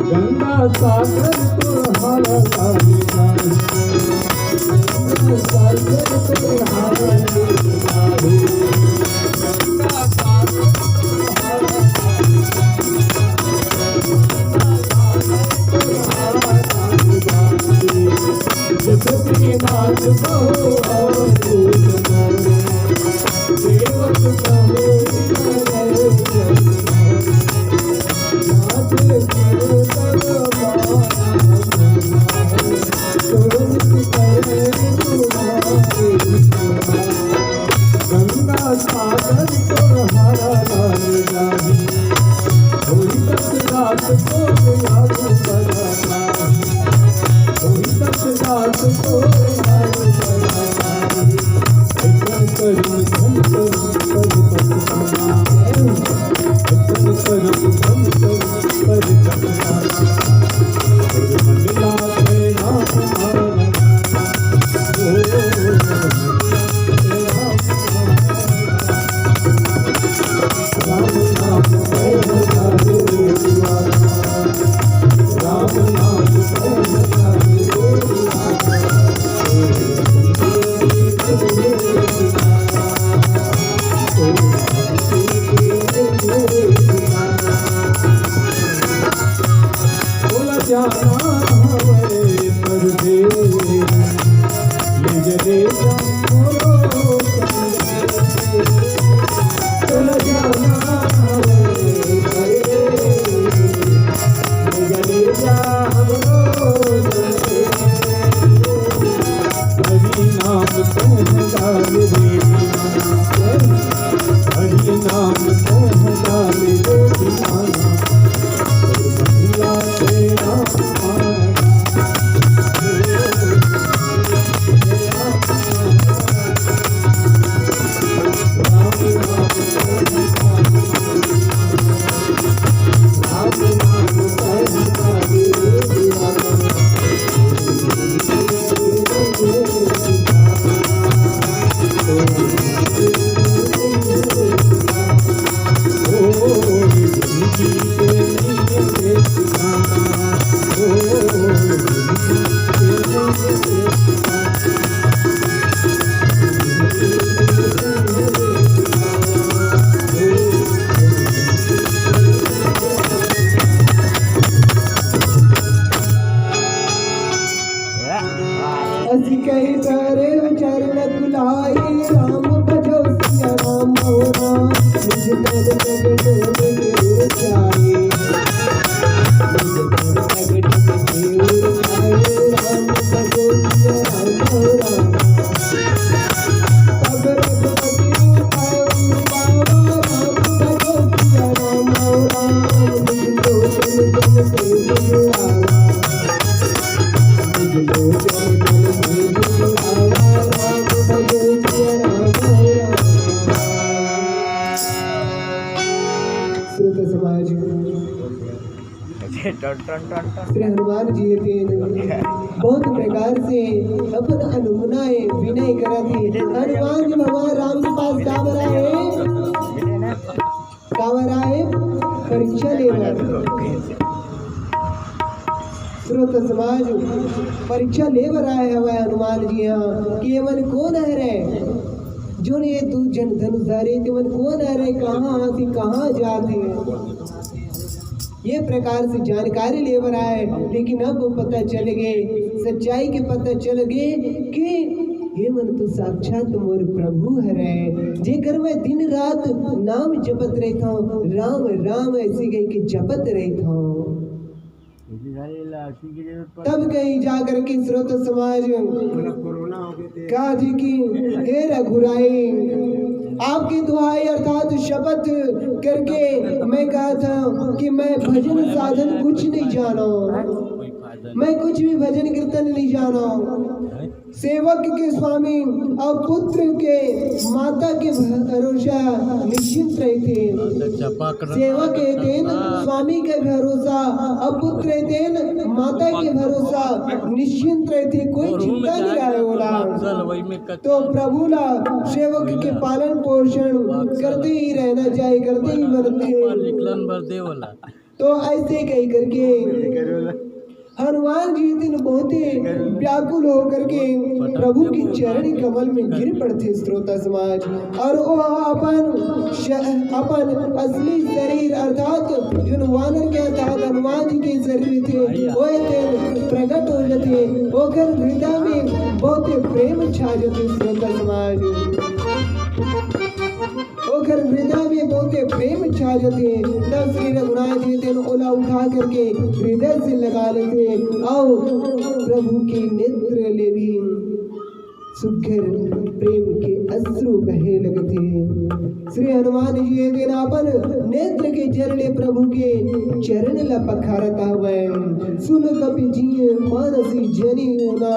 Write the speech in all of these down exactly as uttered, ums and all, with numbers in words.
गंगा सागर तोर हारा लागे जाही। गंगा सागर तोर हारा लागे जाही। गंगा सागर तोर हारा लागे जाही। गंगा सागर तोर हारा लागे जाही। जगत के नाथ कहो और भूत कहो। गंगा सागर तोर हारा लागे जाही। होई दस रात तोर याद बड़ा होई दस रात तोर याद बड़ा एकर करुण धन करुण पर पछताना। एकर करुण धन करुण पर पछताना। और मन लागे नाम मारा। ओ, मन लागे नाम मारा। राम नाम सहज राम नाम सहज बोला जाना हमारे परदेस, ले जले जा मोरो संदेस। बोला जाना हमारे परदेस, ले जले जा मोरो संदेस। हरि नाम सहज गावे रे दीवाना, हरि नाम सहज गावे रे दीवाना। असी कही तारे उचार न कुलाई, राम भजो सिया राम हो राम, निज तन प्रगट होवे के ऊंचाई। निज तन प्रगट होवे के ऊंचाई, राम भजो सिया राम हो राम। अब रघुपति रूप आयो पावा, राम भजो सिया राम हो राम, निज लोचन जल से जुड़ावा। श्रोता समाज, श्री हनुमान जी हे तेन बहुत प्रकार से अपन अनुमना ए विनय करत हे। हनुमान जी भगवान राम के पास का बोला हे? श्रोता समाज, परीक्षा ले बर आए हवय हनुमान जी यहाँ कि ये मन कौन हरे, जो ये दू झन धनुष धारी, ते मन कौन हरे, कहाँ से कहाँ जाते हैं, ये प्रकार से जानकारी ले बर आए। लेकिन अब पता चल गए, सच्चाई के पता चल गए कि ये मन तो साक्षात मोर प्रभु हरे, जेकर मैं दिन रात नाम जपत रहता हूँ, राम राम ऐसे कह के जपत रहता हूँ। तब कहीं जा करके श्रोता समाज कहा जी कि हे रघुराई, आपकी दुहाई अर्थात शपथ करके मैं कहा था कि मैं भजन साधन कुछ नहीं जाना, मैं कुछ भी भजन कीर्तन नहीं जाना। सेवक के स्वामी अउ पुत्र के माता के भरोसा निश्चिंत रहिथे। सेवक हे तेन स्वामी के भरोसा अउ पुत्र हे तेन माता के भरोसा निश्चिंत रहिथे, कोई चिंता नहीं रहे ओला। तो प्रभु ला सेवक के पालन पोषण करते ही रहना चाहिए, करते ही बनते हैं। तो ऐसे कही करके हनुमान जी दिन बहुत ही व्याकुल होकर के प्रभु के चरण कमल में गिर पड़ते श्रोता समाज। और वो अपन श-, अपन असली शरीर अर्थात जो वानर के अर्थात हनुमान जी के शरीर थे, वो तेन प्रकट हो जाते, ओकर हृदय में बहुत ही प्रेम छा जाते श्रोता समाज। ओकर हृदय में बहुते प्रेम छा जथे। तब श्री रघुनाथ जी तेन ओला उठा करके हृदय से लगा लेथे अउ प्रभु के नेत्र ले भी सुघर प्रेम के अश्रु बहे लगथे। श्री हनुमान जी तेन अपन नेत्र के जल ले प्रभु के चरण ला पखारत हवय। सुन कपि जिय मानसी जनि ऊना,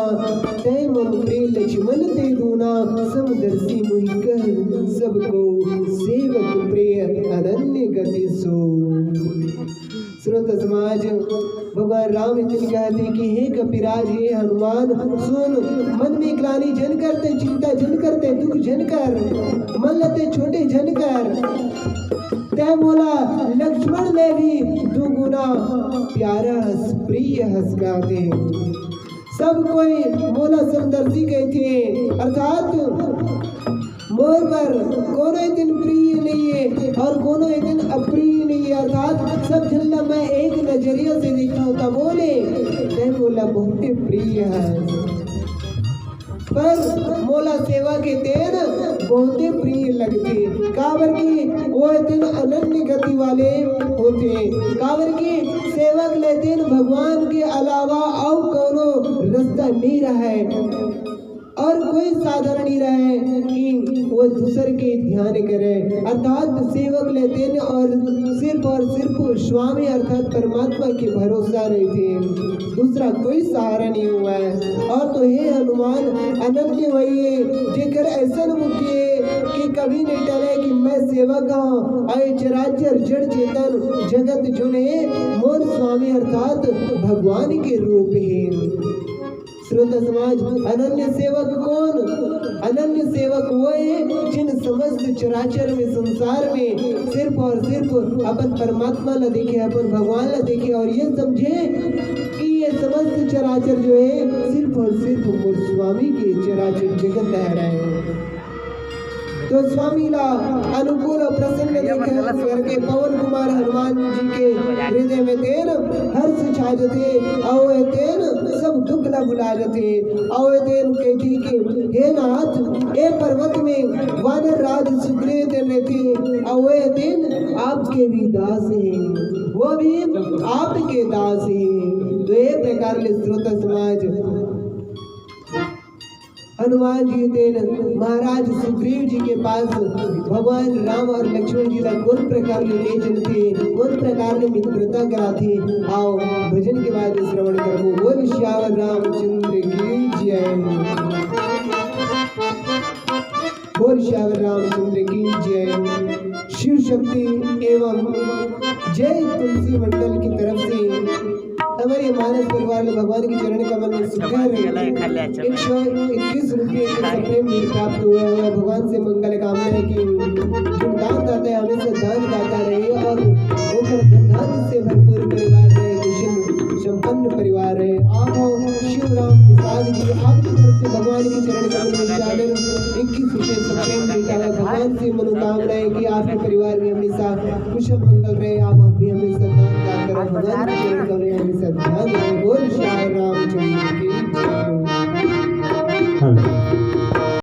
तै मम प्रिय लक्ष्मण ते दूना, समदर्शी मुहि कह सब को, सेवक प्रिय अनन्य गति सो। श्रोता समाज, भगवान राम इतनी कहते कि हे कपिराज, हे हनुमान, सुन, मन में ग्लानी जन करते, चिंता जन करते, दुख जन कर, मन लते छोटे जन कर। तै मोला लक्ष्मण ले भी दुगुना प्यारा हस, प्रिय हस गाते। सब कोई मोला समदर्शी कहिथे, अर्थात मोर बर कोनो दिन प्रिय नहीं है और कोनो दिन अप्रिय नहीं है, अर्थात सब झन ला मैं एक नजरिया से देखता हूँ, तब बोले तै मोला बहुत प्रिय है। पर मोला सेवक तेन बहुते प्रिय लगथे, काबर कि वो तेन अनन्य गति वाले होथे, काबर कि सेवक ले तेन भगवान के अलावा अउ कोनो रास्ता नहीं रहे और कोई साधन नहीं रहे कि वो दूसर के ध्यान करे, अर्थात सेवक ले तेन और सिर्फ और सिर्फ स्वामी अर्थात परमात्मा के भरोसा रहिथे। दूसरा कोई सहारा नहीं हुआ है। और तो हे हनुमान, अनन्य वही है, जेकर ऐसन बुद्धि है कि कभी नहीं टले कि मैं सेवक हूँ, और ये चराचर जड़ चेतन जगत जुने मोर स्वामी अर्थात भगवान के रूप है। श्रोता समाज, अनन्य सेवक कौन? अनन्य सेवक वो है जिन समस्त चराचर में, संसार में सिर्फ और सिर्फ अपन परमात्मा ला देखे, अपन भगवान ला देखे और ये समझे कि ये समस्त चराचर जो है सिर्फ और सिर्फ मोर स्वामी के चराचर जगत लहराए हैं। तो स्वामी ला अनुकूल और प्रसन्न देखे करके पवन कुमार हनुमान जी के हृदय में तेन हर्ष छा जथे, अउ ए तेन सब दुख ला भुला जथे, अउ ए तेन कहिथे कि हे नाथ, ए पर्वत में वानर राज सुग्रीव तेन रहथे, अउ ए तेन आपके भी दास हैं, वो भी आपके दास हैं। तो ए प्रकार ले श्रोता समाज, हनुमान जी तेन महाराज सुग्रीव जी के पास भगवान राम और लक्ष्मण जी ला कौन प्रकार ले ले चलथे, कौन प्रकार ले मित्रता कराथे, आओ भजन के बाद श्रवण करबो। बोल सियावर रामचंद्र की जय। बोल सियावर रामचंद्र की जय। शिव शक्ति एवं जय तुलसी मंडल की तरफ से हमारे मानस परिवार में भगवान के चरण कमल में सुंदर एक सौ इक्कीस रुपये के सप्रेम भी प्राप्त हुआ है। भगवान से मंगल कामना है कि जो दान दाता है हमेशा दान दाता रहे और वो कर धन धान्य से परिवार रहे। आप हो शिवराम निषाद जी, आपकी तरफ से भगवान के चरण कमल में जाकर इक्कीस रुपए सप्रेम भेंटा है। भगवान से मनोकामना है कि आपके परिवार में हमेशा कुशल मंगल रहे, आप भी हमेशा दान दान करें, भगवान के चरण कमल में हमेशा ध्यान रहे। बोल श्री रामचंद्र